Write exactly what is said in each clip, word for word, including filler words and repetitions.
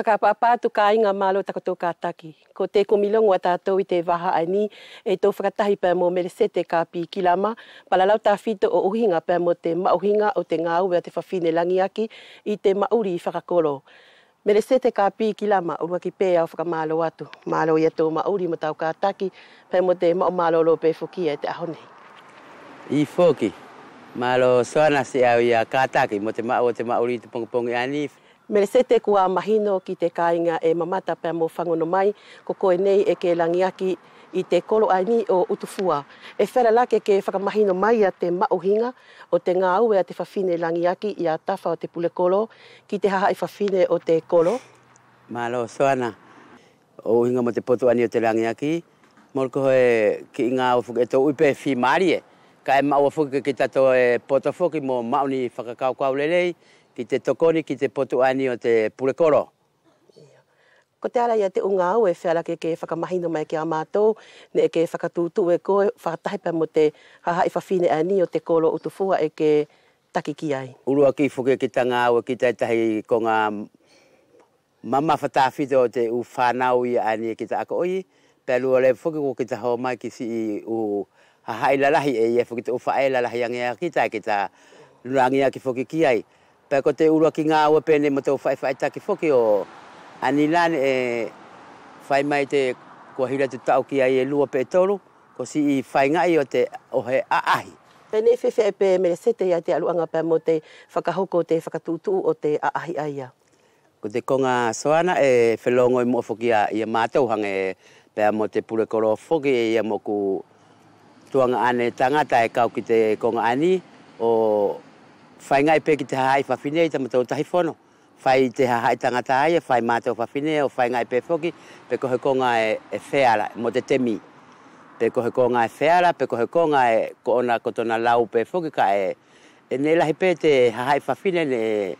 Fakaʻapaʻapa atu kāiga, mālō takotou kātaki. Ko te kumi logo ʻa tātou ʻi te vaha ʻaeni ʻe tou fakatahi pea mo Melisete Kapi Kilama, palalau tāfito ʻo ʻuhiga pea mo te maʻuhiga ʻo te gāue ʻa te fafine lagiaki ʻi te maʻuli fakakolo. Melisete Kapi Kilama, ʻuluaki pea ʻo fakamālō atu. Mālō ia tou maʻuli mo tau kātaki pea mo te maʻu mālōlō pe foki ia ʻi te ʻaho nei. ʻIo foki. Mālō Soana siʻau ia kātaki mo te maʻu ʻo te maʻuli ʻi te pogipogi ʻaeni. Melisete, kua mahino ki te kāiga ʻe mamata pea mo fagono mai, ko koe nei ʻe ke lagiaki ʻi te kolo ʻaeni ʻo Utufua. ʻE feala la ke ke fakamahino mai ia te maʻuhiga ʻo te gāue ʻa te fafine lagiaki ia tafa ʻo te pule kolo ki te hahaʻi fafine ʻo te kolo? Mālō Soana. ʻO ʻuhiga mo te potu ʻaeni ʻo te lagiaki, mole ko he kiʻi gāue foki ʻe tou ui pe fimalie, kaʻe maʻua foki ke kita toe poto foki mo maʻu ni fakakaukau lelei ki te tokoni ki te potu ʻaeni ʻo te pule kolo. Ko te ala ia te ʻu gāue ʻe feala ke ke fakamahino mai kia mātou, neʻe ke fakatuʻutuʻu e koe fakatahi pea mo te hahaʻi fafine ʻaeni ʻo te kolo Utufua ʻe ke taki ki ai. ʻUluaki foki kita gāue kita ʻi tahi koga mamafa tāfito ʻo te ʻu fānau ia ʻaeni ʻe kita akoʻi, pea lua leva foki ko kita haʻu mai ki siʻi ʻu hahaʻi lalahi ʻe ʻi ai foki te ʻu faʻe lalahi age ia kita ʻe kita lagiaki foki ki ai. Pea ko te ʻuluaki gāue pe neʻe mo tou faʻifaʻitaki foki ʻo ʻaeni la neʻe fai mai te kua hili atu taʻu ki ai e lua pe tolu, ko siʻi faigaʻi ʻo te, ʻo he ʻaʻahi. Pea neʻe feafeaʻi pe Melisete ia te ʻaluʻaga pea mo te fakahoko ʻo te fakatuʻutuʻu ʻo te ʻaʻahi ʻaia? Ko te koga Soana ʻe felogoi muʻa foki ia, ia mātou hage pea mo te pule kolo foki ia moku tuagaʻane tagata ʻe kau ki te koga ʻaeni ʻo faigaʻi pe ki te hahaʻi fafine ʻi tamatou tahi fono. Fai te hahaʻi tagata ia, fai mātou fafine ʻo faigaʻi pe foki, pe ko he koga ʻe, ʻe feala mo te temi. Pe ko he koga ʻe feala, pe ko he koga ʻe ko ʻona ko tona lau pe foki kaʻe ʻE neʻe lahi pe te hahaʻi fafine neʻe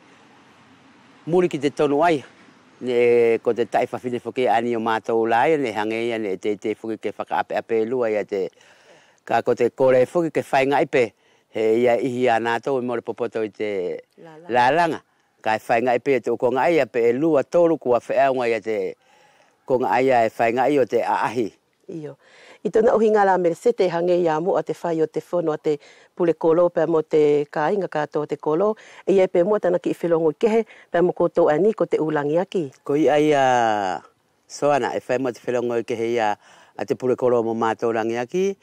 muli ki te tonu ʻaia. Neʻe ko te taʻi fafine foki ʻaeni ʻo mātou la ia neʻe hage ia neʻe teitei foki ke fakaʻapeʻape e lua ia te, kaʻe ko te kole foki ke faigaʻi pe he ia ʻihi ia nātou ʻe mole popoto ʻi te lalaga. Kaʻe faigaʻi pe ia te ʻu koga ʻaia pe ʻe lua tolu kua feʻauga ia te koga ʻaia ʻe faigaʻi ʻo te ʻaʻahi. Io. ʻI tona ʻuhiga la Melisete, hage ia muʻa te fai ʻo te fono ʻa te pule kolo pea mo te kāiga katoa ʻo te kolo, ʻe ʻi ai pe muʻa tana kiʻi felogoi kehe pea mo koutou ʻaeni ko te ʻu lagiaki. Koia ia Soana, ʻe fai muʻa te felogoi kehe ia ʻa te pule kolo mo mātou lagiaki,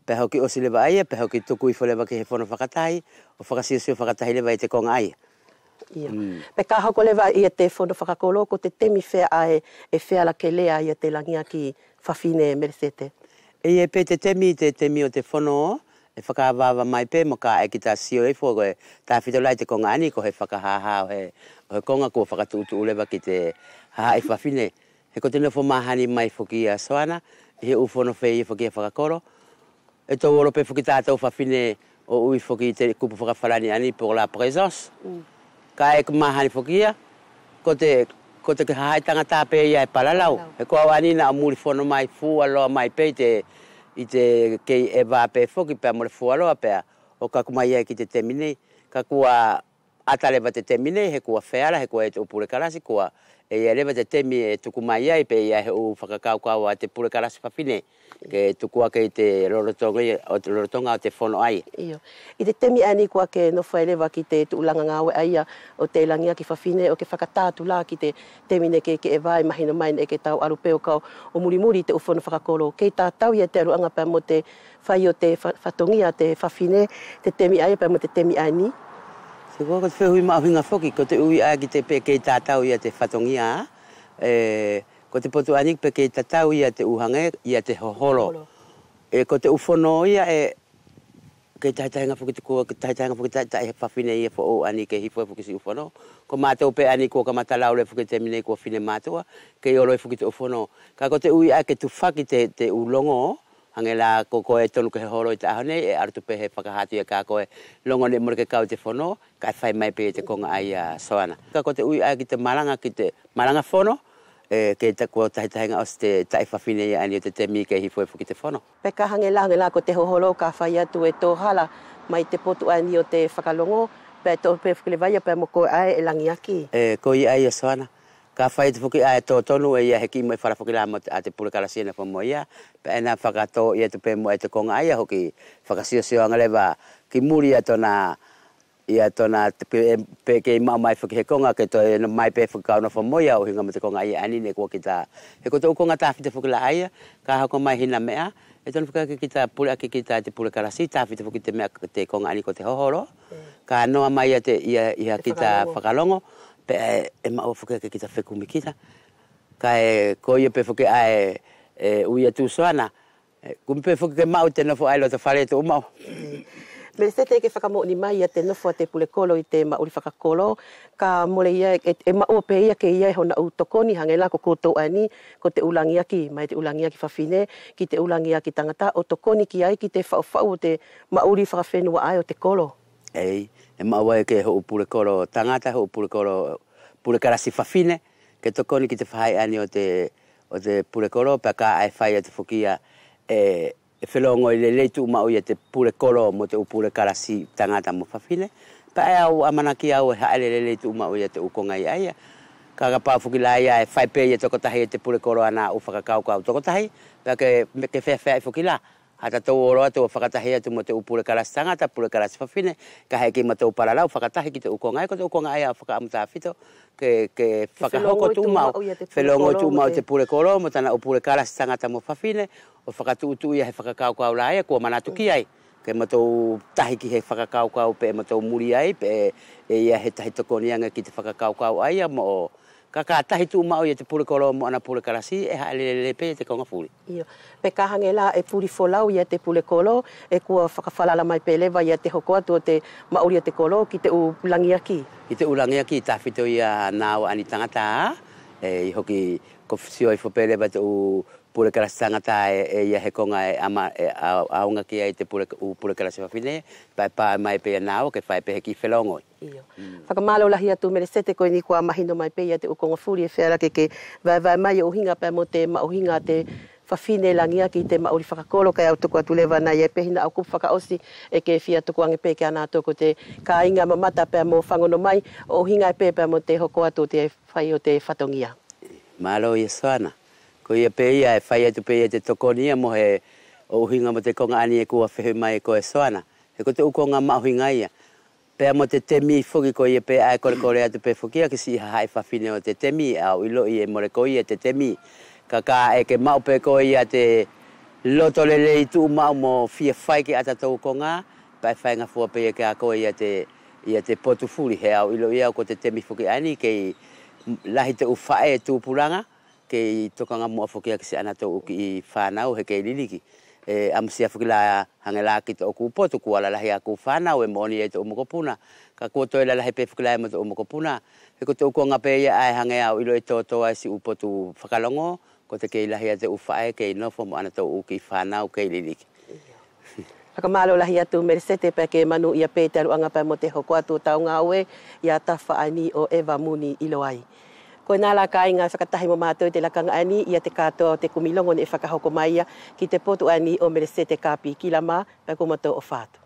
pea hoki ʻosi leva ʻaia, pea hoki tuku ifo leva ki he fono fakatahi, ʻo fakasiosio fakatahi leva ʻi te koga ʻaia. Io. Pea ka hoko leva ia te fono fakakolo, ko te temi fea ʻae ʻe feala ke lea ia te lagiaki fafine Melisete? ʻE ʻi ai pe te temi, te temi ʻo te fono ʻe fakaʻavaʻava mai pe mo ka ʻe kita sio ifo ko e tafito la ʻi te koga ʻaeni ko he fakahāhā ʻo he, ʻo he koga kua fakatuʻutuʻu leva ki te hahaʻi fafine. He ko te nofo mahani mai foki ia Soana ʻi he ʻu fono feia foki ia fakakolo. ʻE tou olo pe foki tatou fafine ʻo ui foki ʻi te kupu fakafalani ʻaeni pour la présence. Kaʻe mahani foki ia ko te, ko te hahaʻi tagata pe ia ʻe palalau. He ko au ʻaeni neʻe au muli fono mai fualoa mai pe ʻi te, ʻi te kei ʻeva pe foki pea mole fualoa pea ʻo kaku mai ai ki te temi nei. Kaʻe kua ʻata leva te temi nei he kua feala, he kua ʻi te ʻu pule kalasi, kua ʻe ʻi ai leva te temi ʻe tuku mai ai pe ʻi ai he ʻu fakakaukau ʻa te pule kalasi fafine ke tuku ake ʻi te lolotoga, ʻo te lolotoga ʻo te fono ʻaia. Io. ʻI te temi ʻaeni kua ke nofo ai leva ki te tuʻulaga gaue ʻaia ʻo te lagiaki fafine, ʻo ke fakatā atu la ki te temi nei ke, ke ʻeva ʻe mahino mai neʻe ke tau alu pe ʻo kau ʻo mulimuli ʻi te ʻu fono fakakolo. Kei tatau ia te aluʻaga pea mo te fai ʻo te fa-, fatogia ʻa te fafine, te temi ʻaia pea mo te temi ʻaeni? Sio, ko te fehuʻi maʻuhiga foki, ko te ui ʻae ki te pe kei tatau ia te fatogia, ʻe, ko te potu ʻaeni pe kei tatau ia te ʻu hage ia te hoholo. ʻE, ko te ʻu fono ia ʻe kei tahitahiga foki te kua, kei tahitahiga foki taʻi, taʻi fafine ia foʻou ʻaeni kei hifo foki siʻi ʻu fono. Ko matou pe ʻaeni kua kamata lau leva foki te temi nei kua fine matuʻa, kei olo foki te ʻu fono. Kaʻe ko te ui ʻae ke tufaki te, te ʻu logo, hage la ko koe ʻe tonu ke hoholo ʻi te ʻaho nei, ʻe alu atu pe he fakaha atu ia kia koe logo neʻe mole ke kau ʻi te fono, kaʻe fai mai pe ia te koga ʻaia Soana. Kaʻe ko te ui ʻae ki te malaga, ki te malaga fono, ʻe, kei ta-, kua tahitahiga ʻosi te taʻi fafine ia ʻaeni ʻo te temi kei hifo foki te fono. Pea ka hage la, hage la ko te hoholo ka fai atu ʻe to hala mai te potu ʻaeni ʻo te fakalogo, pea to pe foki leva ia pea mo koe ʻae ʻe lagiaki. ʻE, koia ia Soana. Ka fai atu foki ʻae totonu ʻe ia he kiʻi moʻi fala foki la mo te, ʻa te pule kalasi ʻe nofo mo ia, pea ʻe ina fakatoʻi atu pe mo ʻae te koga ʻaia hoki fakasiosioʻaga leva ki muli ia tona, ia tona te, pe, pe kei maʻu mai foki he koga ke toe ʻomai pe foki kau nofo mo ia ʻo ʻuhiga mo te koga ʻaia ʻaeni neʻe kua kita. He ko te ʻu koga tafito foki la ʻaia, ka hoko mai hina meʻa, ʻe tonu foki ke kita puleʻaki kita te pule kalasi, tafito foki te meʻa te koga ʻaeni ko te hoholo. Ka noa mai ia te, ia, ia kita fakalogo, pea ʻe maʻua foki ke kita fekumi kita. Kaʻe ko ia pe foki ʻae ʻe ui atu Soana, ʻe kumi pe foki ke maʻu te nofo ʻae loto fale ʻe tuʻumaʻu. Melesete, ke fakamoʻoni mai ia te nofo ʻa te pule kolo ʻi te maʻuli fakakolo, ka mole ia ʻe, ʻe maʻua pe ia ke ʻi ai hona ʻu tokoni hage la ko koutou ʻaeni, ko te ʻu lagiaki, mai te ʻu lagiaki fafine ki te ʻu lagiaki tagata ʻo tokoni ki ai ki te faʻufaʻu ʻo te maʻuli fakafenua ʻae ʻo te kolo. Ei, ʻe maʻu ai ke he ʻu pule kolo tagata, he ʻu pule kolo, pule kalasi fafine, ke tokoni ki te faʻahi ʻaeni ʻo te, ʻo te pule kolo, pea ka ʻae fai atu foki ia ʻe, ʻe felogoi lelei tuʻumaʻu ia te pule kolo mo te ʻu pule kalasi tagata mo fafine. Pea ʻe au ʻamanaki au ʻe haʻele lelei tuʻumaʻu ia te ʻu koga ʻaia. Ka kapau foki la ia ʻe fai pe ia tokotahi e te pule kolo ʻana ʻu fakakaukau tokotahi, pea ke, ke feafeaʻi foki la. Ha tatou olo atu ʻo fakatahi atu mo te ʻu pule kalasi tagata, pule kalasi fafine, kaʻe heʻeki matou palalau fakatahi ki te ʻu koga ʻaia, ko te ʻu koga ʻaia ʻe au fakaʻamu tafito ke, ke fakahoko tuʻumaʻu, felogoi tuʻumaʻu te pule kolo mo tana ʻu pule kalasi tagata mo fafine, ʻo fakatuʻutuʻu ia he fakakaukau la ia kua manatu ki ai. Ke matou tahi ki he fakakaukau peʻe matou muli ai, peʻe ia he tahi tokoni age ki te fakakaukau ʻaia moʻo Ka, ka tahi tuʻumaʻu ia te pule kolo mo ʻana pule kalasi, ʻe haʻele lelei pe ia te koga fuli. Io. Pe ka hage la ʻe puli folau ia te pule kolo, ʻe kua fakafalala mai pe leva ia te hoko atu ʻo te maʻuli ʻa te kolo ki te ʻu lagiaki. Ki te ʻu lagiaki tafito ia naua ʻaeni tagata, ʻe ʻi hoki ko fesiofo pe leva te ʻu pule kalasi tagata ʻe, ʻe ia he koga ʻe ama, ʻe au, auga ki ai te pule, ʻu pule kalasi fafine, pea ʻe pā mai pe ia naua ke fai pe he kiʻi felogoi. Io. Fakamalo lahi atu Melesete, koʻeni kua mahino mai pe ia te ʻu koga fuli ʻe feala ke ke vaevae mai ʻo ʻuhiga pea mo te maʻuhiga ʻa te fafine lagiaki ʻi te maʻuli fakakolo, kaʻe au tuku atu leva na ia pe hina ʻu kupu fakaʻosi ʻe ke fia tuku age pe kia natou ko te kaiga mamata pea mo fagono mai ʻo ʻuhiga pe pea mo te hoko atu ʻo te fai ʻo te fatogia. Malo ia Soana. Ko ia pe ia ʻe fai atu pe ia te tokoni ia mo he ʻo ʻuhiga mo te koga ʻaeni ʻe kua fehuʻi mai koe Soana. He ko te ʻu koga maʻuhiga ia. Pea mo te temi foki ko ia pe ʻae kolekole atu pe foki ia ki siʻi hahaʻi fafine ʻo te temi, au iloʻi ʻe mole ko ia te temi. Kaʻe ke maʻu pe ko ia te loto lelei tuʻumaʻu mo fia fai ki ʻatatou koga, pea ʻe faigafua pe ia kia koe ia te, ia te potu fuli he au iloʻi au ko te temi foki ʻaeni kei lahi te ʻu faʻe tupulaga, kei tokaga muʻa foki ia ki siʻanatou ʻu kiʻi fanau he kei liliki. ʻE ʻamusia foki la hage la ki toku potu kua lalahi ʻaku fanau ʻe moʻoni ia toku mokopuna. Kaʻe kua toe lalahi pe foki la ia mo toku mokopuna. He ko te ʻu koga pe ia ʻae hage au iloʻi toto ai siʻi ʻu potu fakalogo, ko te kei lahi ia te ʻu faʻe kei nofo mo ʻanatou ʻu kiʻi fanau kei liliki. Fakamalo lahi atu Melesete pea ke manuʻia pe te aluʻaga pea mo te hoko atu ʻo tau gaue ia tafa ʻaeni ʻo Eva Muni Iloai. Koʻena la kaiga ʻe fakatahi mo matou ʻi te lakaga ʻaeni ia te katoa ʻo te kumi logo neʻe fakahoko mai ia ki te potu ʻaeni ʻo Melesete Kapi Kilama pea ko matou ʻofa atu.